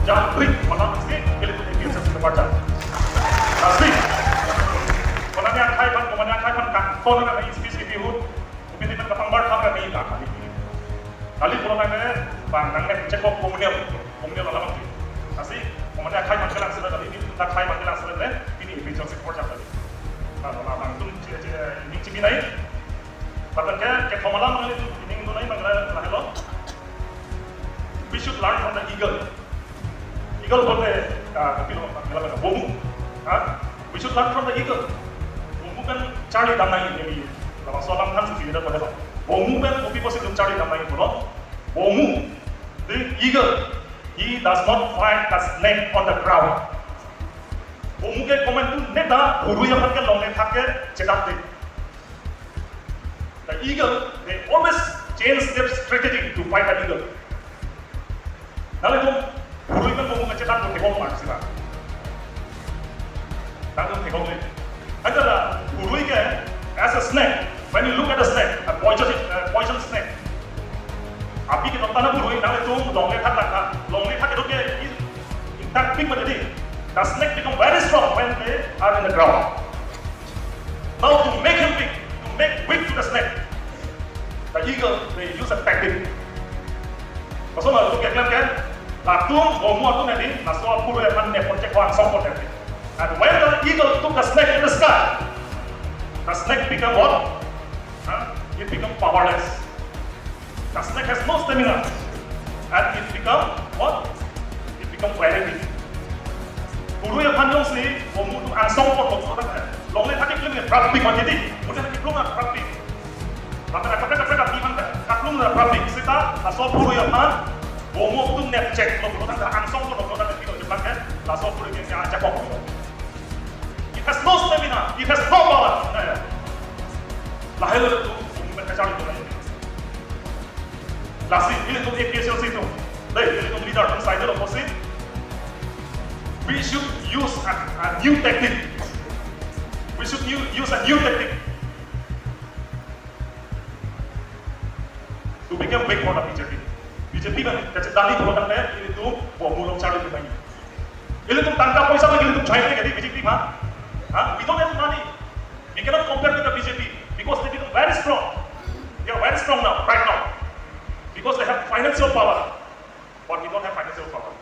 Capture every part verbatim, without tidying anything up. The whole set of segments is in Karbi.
Yang bring malam si, kali tu dia biasa kita baca. Tapi, mana ni akhai pan, mana ni akhai pan kan, kau nak main speech di pihun, opini kan kapang bar kham kami tak kali ini. Kali pulang kan, bang, nang nek cek kok komunal, komunal alam lagi. Kasi, mana ni akhai pan kelang sila kali ini, tak akhai pan kelang sila deh, ini emergency report kali. Kalau abang tu, cek, cek, ini cek ini. Bahkan ke, ke pemalam ini tu, ini tu naik, bang, lah, lah, lo. We should learn from the eagle. Eagle pulote, ah, kopi lo, mela mela, bomu. Ha? We should learn from the eagle. Bomu pen charli dam nangji, maybe. Labangso alam thansi kita pada. Bomu pen kopi pusi itum charli dam nangji pulo. Bomu, the eagle, he does not fight the snake on the ground. Bomu ke komantu neta, bhurui aphan ke longle thak ke chetap de. The eagle, they always change their strategy to fight the eagle. Nanglitum bhurui pen bomu kachetap ko thekong ma sila. Nanglitum thekong le. Anta la bhurui ke, as a snake, when you look at a snake, a poison, a poison snake. Api ke nonta na bhurui, nanglitum longle thak thak, longle thak ke doke, in, in that big body, the snake become very strong when they are in the ground. Now to make him weak, to make weak to the snake, the eagle, they use a tactic. Koson ma itum keklem ke, latum, bomu atum edi, laso bhurui aphan ne ponche ko angsong ponche. And when the eagle took the snake in the sky, the snake become what? Huh? It become powerless. The snake has no stamina. And it become what? It become very weak. Bhurui aphan jongsi, bomu atum angsong pon lo, longle thak ke klem ke prapik mati di, longle thak ke klem prapik. Bahkan kaprek kaprek api aphan ke, kaklem na prapik. Seta, laso bhurui aphan, bomu atum nepchek lo, lo tangka angsong pon lo, lo tangka kilo jeplak ke, laso bhurui ke ajakong. It has no stamina, it has no power. Lahelo tu, bomu pen kacharli tu. Lasi, ilitum A P H L C atum. Dei, ilitum leader atum side lo pusi. We should use a, a new tactic. We should u-, use a new tactic to become big for the B J P. B J P kan, kachethan di program le, ilitum bomu along charli tu. Ilitum tangka poisa lagi ilitum chai ke di B J P ma. Ha? We don't have money. We cannot compare with the B J P because they become very strong. They are very strong now, right now. Because they have financial power. But we don't have financial power.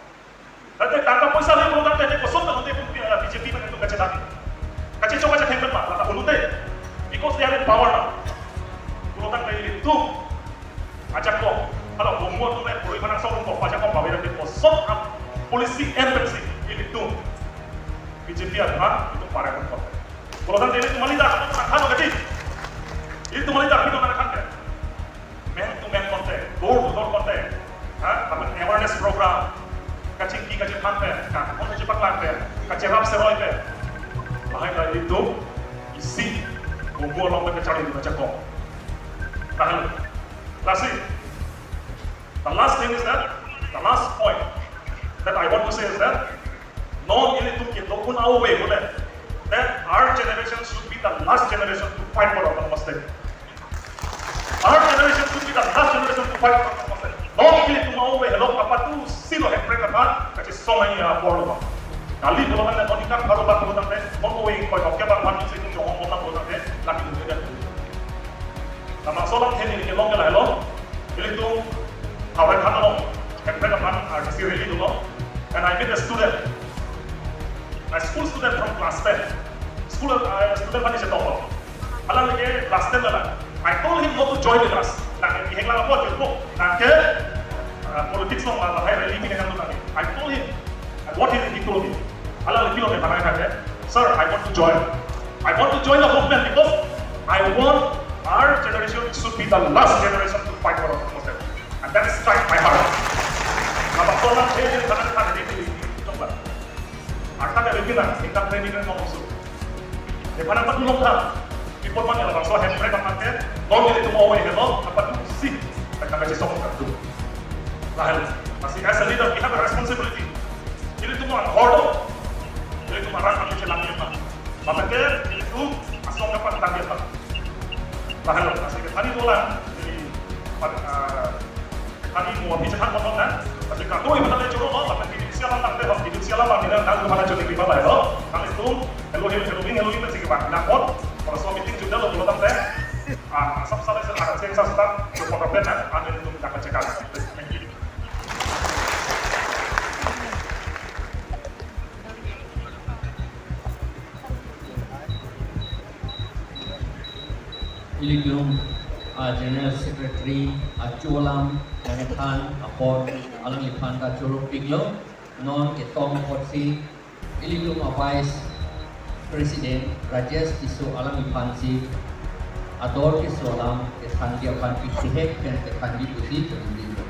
Tangte tangka poisa le pulo tangte koson na hote pun, uh, B J P pen itum kachethan. Kachechok kachetheng pen ma, lata unute. Because they are in power now. Pulo tangte ilitum ajakong, hala bomu atum le bhurui aphan angsong pon, ajakong pawe rate koson ap policy M P C ilitum B J P aphan itum pare pon. Pulo tangte ilitum mali dak, tangka lo kati. Ilitum mali dak, ilitum mali dak. Men to men konte, door to door konte, ha, lapen awareness program, kachingki kachephan pen, ka, konte chepaklang pen, kacherap seroi pen. Lahai ta ilitum isi bomu along pen kacharli tu ajakong. Tahan. Lasi, the last thing is that, the last point that I want to say is that, non ilitum kedo un-e pulote, that our generation should be the last generation to fight for autonomous state. Our generation should be the last generation to fight for autonomous state. Non ilitum ave helo apatu silo hemprek aphan kachesong ai apor lo. Kali pulo tangte non ingkang pharo bak pulo tangte non ave koi kok kebang aphan si jong ong pulo tangte lagi dulu ya. Labangso alam hini kelong ke lahelo. Ilitum Howraghat along hemprek aphan R T C rally dolo. And I meet a student, a school student from class ten. School, uh, student aphan isi topper. Alang lagi class ten alang. I told him not to join with us. Nang ke henglang apot jilpo. Nang ke, uh, politics along, uh, high rally ni nang tu nang. I told him, and what he, he told me. Alang lagi lo ke mana nang ke, "Sir, I want to join. I want to join the movement because I want our generation should be the last generation to fight for our freedom." And that strike my heart. Labangso alam saya jadi tangan tangan ini, ini, ini, coba. Arta ka bibina, ingkang training kan ngomong su. Di mana tempat belum kan? Di pon mana labangso hemprek aphan ke, non ilitum ave helo, apatu si, kata kachisong kartu. Lahai, lasi as a leader, we have a responsibility. Ilitum anghor do, ilitum arang kami chelang ni apa. Maka ke, ilitum asong dapat tanggi apa. Lahai, lasi kethani dolang, di, pada, ah, kethani mau bicara apa kan? Lasi katu ibu tadi juru lo, tapi ini siapa Mana chuni kiba bai lo, kali tum, Elohim, Elohim, Elohim, pensi kiba, na kon, kalau semua meeting juga lo, kalau tangte, ah, sab sab sab, ah, sab sab sab, tu pokok benar, anu itu tak kecekan. Thank you. Ilitum, ah, General Secretary, ah, acholam, nangethan, apor, alangliphan ta cholopiklo, non ketong apotsi, ilitum a Vice President, Rajesh Tisso alangliphansi, ador keso alam, kethanji aphan pithek pen kethanji pusi, pemindilo.